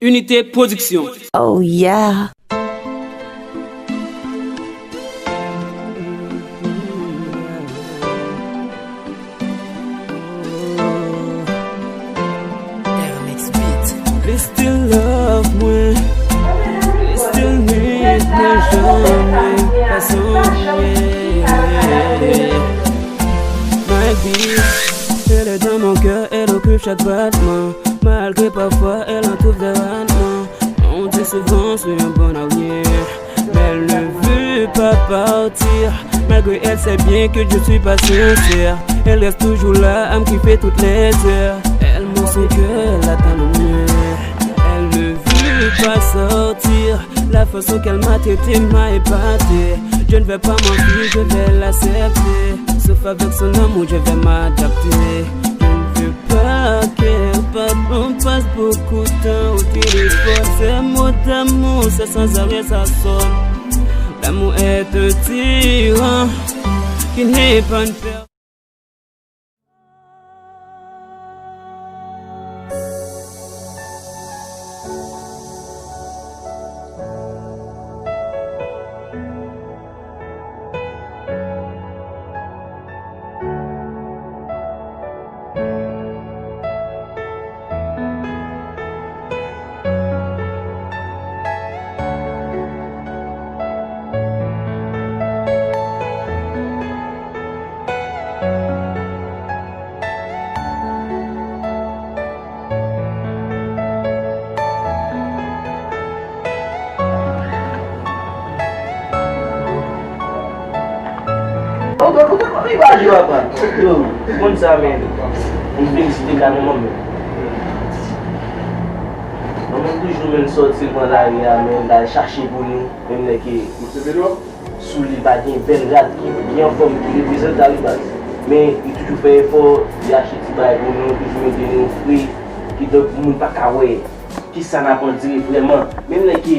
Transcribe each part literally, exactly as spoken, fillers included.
Unité Production. Oh yeah. Li still love mwen. Li still need mwen jan mwen, fason mwen ye. My bitch, elle est dans mon cœur, elle occupe chaque battement. Malgré parfois elle en trouve des ratements. On dit souvent, je suis un bon à rien. Mais elle ne veut pas partir. Malgré elle sait bien que je suis pas sincère. Elle reste toujours là à me kiffer toutes les heures. Elle montre son cœur, elle attend le mien. Elle ne veut pas sortir. La façon qu'elle m'a traité m'a épaté. Je ne vais pas mentir, je vais l'accepter. Sauf avec son amour, je vais m'adapter. Je ne veux pas qu'elle parte, on passe beaucoup de temps au téléphone. Ces mots d'amour, c'est sans arrêt, ça sonne. L'amour est un tyran qui n'est pas une per- Yo, konn sa, men. M felisite kay manman m. Manman m toujou, men, sòti l pran lari a, men, l al chache pou nou, menm lè ke sou li pa gen bèl rad ki byen anfòm ki reprezante l, baz. Men li toujou fè efò, li achte ti bagay pou nou, toujou mete nou fre, kidonk moun pa ka wè kisa n ap andire vrèman. Menm lè ke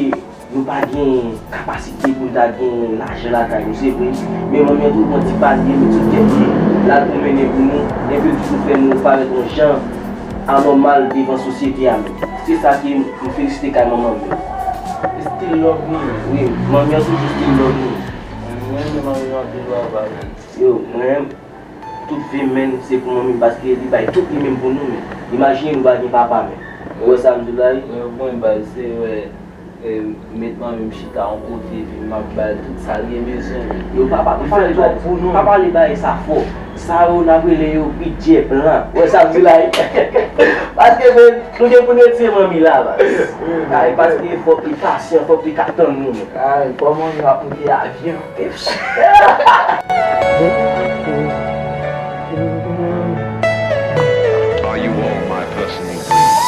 nou pa gen kapasite pou n ta gen lajan lakay nou, se vre, men manmi an toujou pran ti pa l, li met sou tèt li, l al pwomennen pou nou, epi l toujou fè nou parèt yon jan anòmal devan sosyete a menm. Se sa ke m felisite kay manman m yo. Still love me. Wi, manmi an toujou still love me. Mwen renmen manmi m anpil, papa, menm. Yo, mwen, tout vi m, menm, se pou manmi m, paske li bay tout li menm pou nou, menm. Imajine nou pa gen papa, menm. Ou wè sa m di w la, wi? Mwen, mwen, bay, se, wè, e, met manmi m chita yon kote, epi m ap ba l tout sa l gen bezwen. Yo, papa, pa pale bagay, pa pale bagay sa fò. Sa yo, n ap rele yo bidjè blan. Ou wè sa m di la, wi? Paske, men, nou gen pou n retire manmi la, baz. Ay, paske fòk li pasyan, fòk li ka tann nou, men. Ay, kòman nou ap moute avyon? Are you all my personal dreams?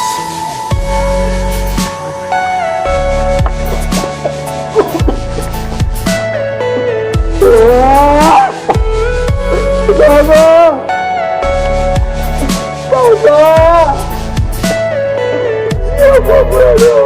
Papa! Papa! Yo, papa, yo!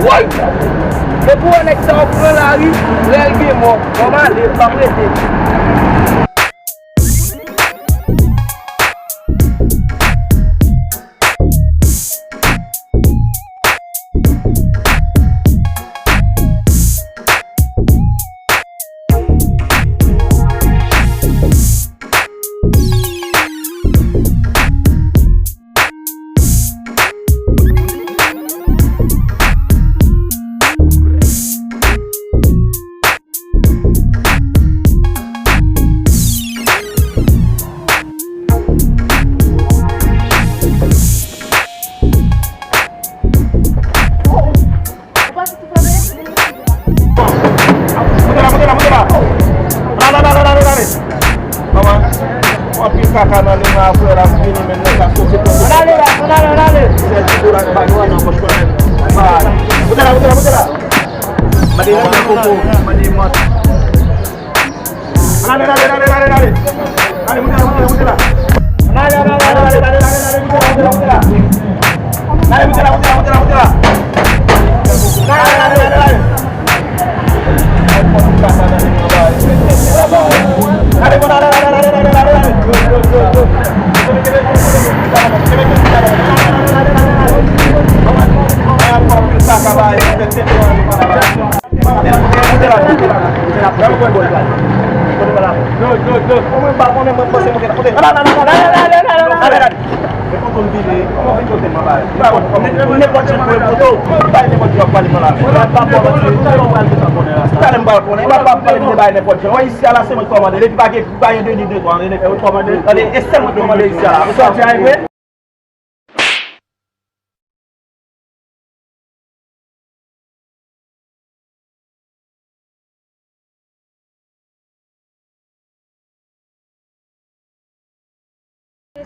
Woy! Depi w wè nèg sa yo pran lari, lè l gen mò, bon, m ale, m p ap rete. Mande mòt. Rale, rale, rale, rale, rale. Rale, moute la, moute la, moute la. Rale, rale, rale, rale, rale, rale, moute la, moute la, moute la. Rale, moute la, moute la, moute la, moute la. Rale, rale, rale, rale. Rale, rale, rale, rale, rale, rale.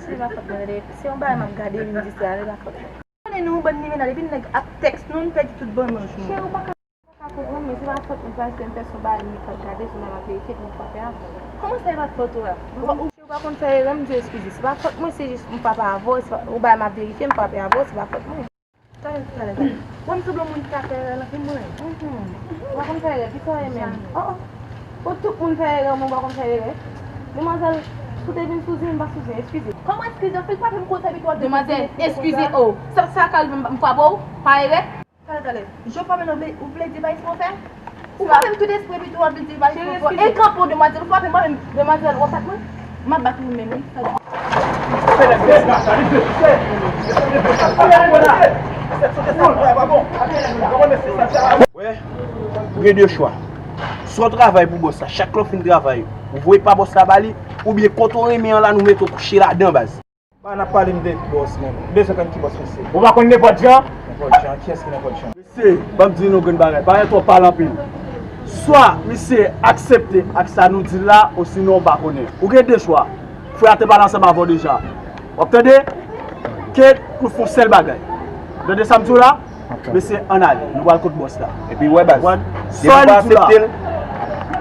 Se pa fòt mwen, tande. Se yon bagay m ap gade, vin di sa, se pa fòt mwen. Konnen nou, bann limenna, depi nèg ap tèks nou, nou pèdi tout bon manj nou. Cheri, ou pa ka, pa ka konprann, men se pa fòt mwen, paske m fè son bagay, m pa gade, son bagay m ap verifye, pou m frape avè l. Kòman sa, e pa fòt ou a? Ou, ou pa konn fè erè, m di w eskize. Se pa fòt mwen, se jis m frape avè w, se pa, yon bagay m ap verifye, m frape avè w, se pa fòt mwen. Talè, talè, talè. Wè m sanble yon moun ki ka fè erè nan vi mwen. Ou pa konn fè erè, ki fè erè menm? Oh, oh. Bon, tout moun fè erè, ou menm ou pa konn fè erè. Demwazèl, si w te vin sou zen, m pa sou zen, eskize. Kòman eskize? Fè l frape m konsa, epi w ap di... Demwazèl, eskize, oh. Sa, sa ka rive m, m frape w, pa erè? Talè, talè. Jan w frape m nan, ou vle, ou vle di pa eksprè w fè? Ou frape m tout espre, epi tou w ap vin di pa eksprè w fè. E kanpe w, demwazèl, ou frape m, mwen menm, demwazèl, w ap bat mwen? M ap bat ou menm, wi. Wè, ou gen de chwa. Swa w travay pou bòs la, chak lè w fin travay, ou voye pa bòs la ba li, oubyen kote w renmen an la, nou mete w kouche ladan, baz. Pa n ap pale m de bòs, menm. M bezwen konn ki bòs misye. Ou pa konn nenpòt jan? Nenpòt jan? Kiyès ki nenpòt jan? Mesye, ban m di nou grenn bagay. Pa gen twò pale anpil. Swa misye aksepte ak sa nou di l la, osinon w pa konnen. Ou gen de chwa. Frè a te pale ansanm avè w deja. W ap tande? Ke nou fè yon sèl bagay. Tande sa m di w la? Mesye, ann ale. Nou pral kot bòs la. Epi, wè, baz. Sa w di la.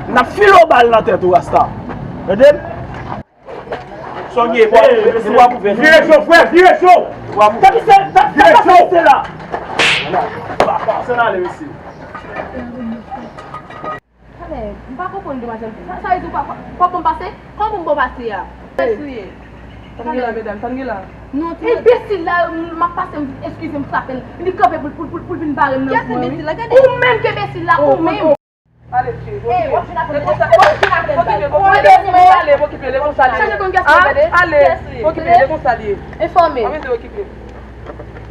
N ap file w bal nan tèt ou, Rasta. Tande? Sonye, vire cho, frè, vire cho. Tande sa, tande sa, mesye la. Ann ale, mesye. Talè, m pa konprann demwazèl. Sa, sa vle di w pa, pa, pa bon pase? Kòman m bon pase a? Enbesil ye. Sa n gen la, medam? Sa n gen la? Non, ti enbesil la, m ap pase, m, eskize m, frape l. Li kanpe pou, pou, pou, pou l vin bare m nan kou an, wi. Kiyès enbesil la? Gade. Ou menm ki enbesil la, ou menm. Ale, cheri, okipe. Se konsa, okipe, okipe, okipe, ale, okipe, le konsa li ye. Ale, okipe, le konsa li ye. Enfòme. Ann mete okipe.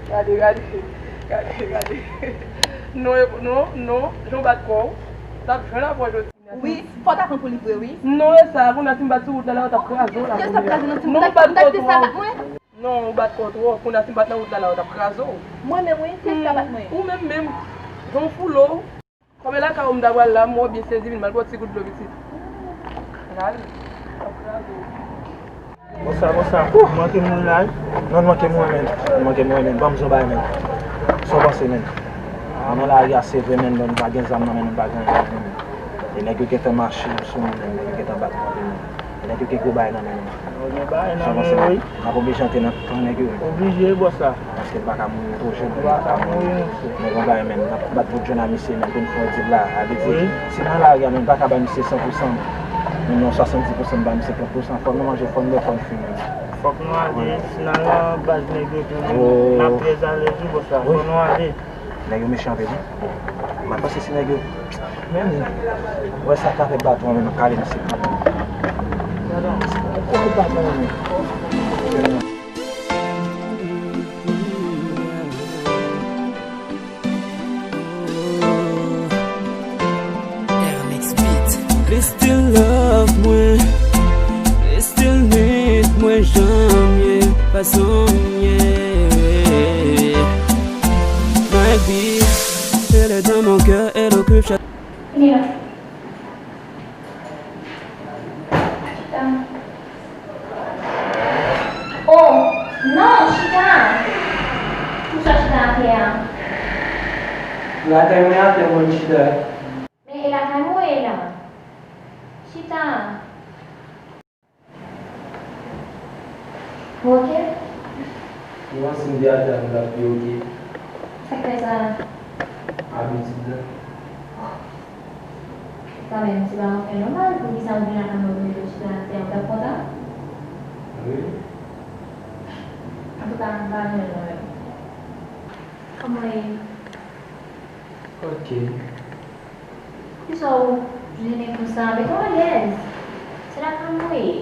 Gade, gade, gade, gade. Non, non, non, jan w bat kò w, t ap jwenn avè w jodi. Wi, fò w ta pran pou li vre, wi. Non, e sa, kounye a si m bat sou wout la, la, w t ap kraze w la. Kiyès k ap kraze nan ti wout la? Non, w bat kò twòp. Non, w bat kò twòp. Kounye a si m bat nan wout la, la, w t ap kraze w. Mwen menm, wi, kiyès k ap bat mwen? Ou menm menm, jan w foule w. Kòm e lakay ou m ta pral la, m wè w byen sezi, vin ba l yon ti gout dlo, pitit. Gade, w t ap kraze w. Konsa, konsa. Ou manke moun la, wi. Non, l manke mwen menm. L manke mwen menm. Ban m di w yon bagay menm. Sa w panse menm? Nou nan lari a, se vre menm, nou pa gen zam nan men nou, nou pa gen anyen nan men nou. E nèg yo gentan mache sou nou menm, nèg yo gentan bat kanpe nou. E nèg yo gen gwo bagay nan men nou. Yo gen bagay nan men yo, wi. N ap oblije antre nan kan nèg yo. Oblije, bòs la. Paske n pa ka mouri twò jèn, nou pa ka mouri. Men bon bagay menm, n ap bat bout jèn a misye menm pou n fè yon dil la. A vle di, si nan lari a, nou pa ka bay misye san pou san. Nou nan swasanndiz pou san, n bay misye trant pou san. Fòk nou manje, fòk nou bwè, fòk nou fimen. Fòk nou ale, si n al nan baz nèg yo tou, n ap trè alèz wi, bòs la. Fòk nou ale. Nèg yo mechan anpil, wi. M ap panse se nèg yo. Men, wè sa k avèk baton an, men m ap kale misye kanmenm. Kote baton an, men? Li still love mwen, li still need mwen jan m ye, fason m ye. My beat, elle est dans mon cœur, elle occupe chaque... Vini la. Chita. Oh, non, chita. Pousa chita atè a? Lakay mwen atè mwen chita. Men e Lakay mwen ye la. Chita. Ou oke? Mwen panse m te atè a m t ap pi oke. Sa k fè sa? Abitid la. Kanmenm, se pa yon fè nòmal, poukisa ou vin lakay mwen pou mete w chita atè a, ou t ap kontan? Wi. Antouka, m pa jwenn ou menm. Kòman w ye? Oke. Poukisa w jennen konsa? Mete w alèz. Se lakay mwen w ye.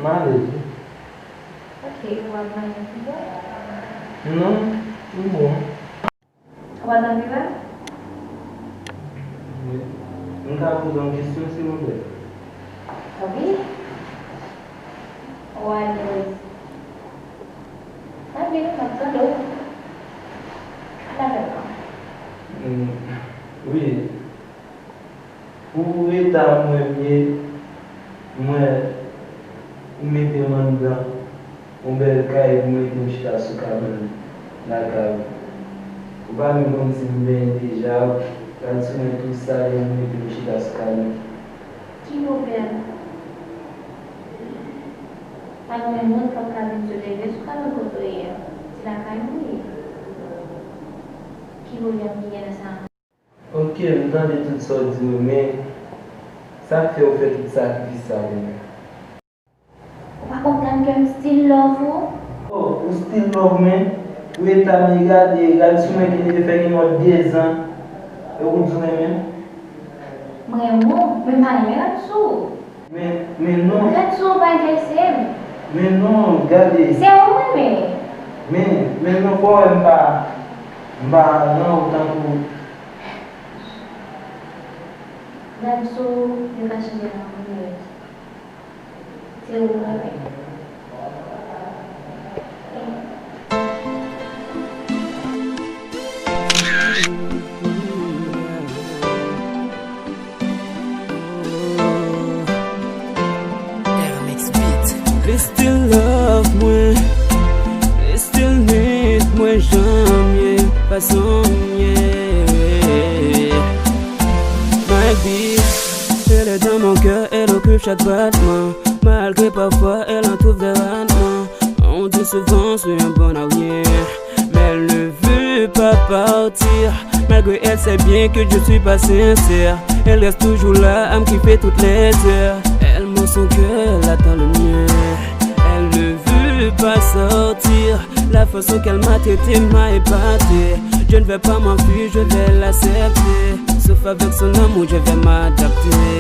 M alèz wi. Oke, ou al manyen pi bò? Non, m bon. Ou pa t anvi wè m? Wi. M ka poze w yon kesyon, silvouplè? Wi. Ou alèz. Anvi, m ap tande w. Pale avè m non. Mm, wi. Pou eta mwen m ye, mwen, ou mete m anndan yon bèl kay pou mete m chita sou kabann lakay ou. Ou pa menm konn si m benyen deja, ou pral sou mwen tou sal e ou mete m chita sou kabann. Ki pwoblèm? Pa gen moun k ap ka vin sou leve sou kabann kote w ye a. Se lakay mwen w ye. Ki pwoblèm ki gen nan sa? Oke, m tande tout sa w di yo, men sa k fè w fè tout sakrifis sa pou mwen? Ou pa konprann ke m still love ou? Oh, ou still love mwen? Pou eta m ye, gade, gade sou mwen ki te fè gen mò dezan, e ou di w renmen m? M renmen w, men m pa renmen rad sou ou. Men, men non. Rad sou ou pa enterese m. Men non, gade. Se ou m renmen. Men, men non, fò w wè m pa, m pa nan ou tankou. Rad sou ou, yo ka chanje nan moun yo. Se ou m renmen. Li still love mwen, li still need mwen jan m ye, fason m ye. My bitch, elle est dans mon cœur, elle occupe chaque battement. Malgré parfois elle en trouve des ratements. On dit souvent je suis un bon à rien, mais elle ne veut pas partir. Malgré elle sait bien que je suis pas sincère, elle reste toujours là à me kiffer toutes les heures. Elle montre son cœur là dans le mien. Elle ne veut pas sortir. La façon qu'elle m'a traité m'a épaté. Je ne vais pas m'enfuir, je vais l'accepter. Sauf avec son amour, je vais m'adapter.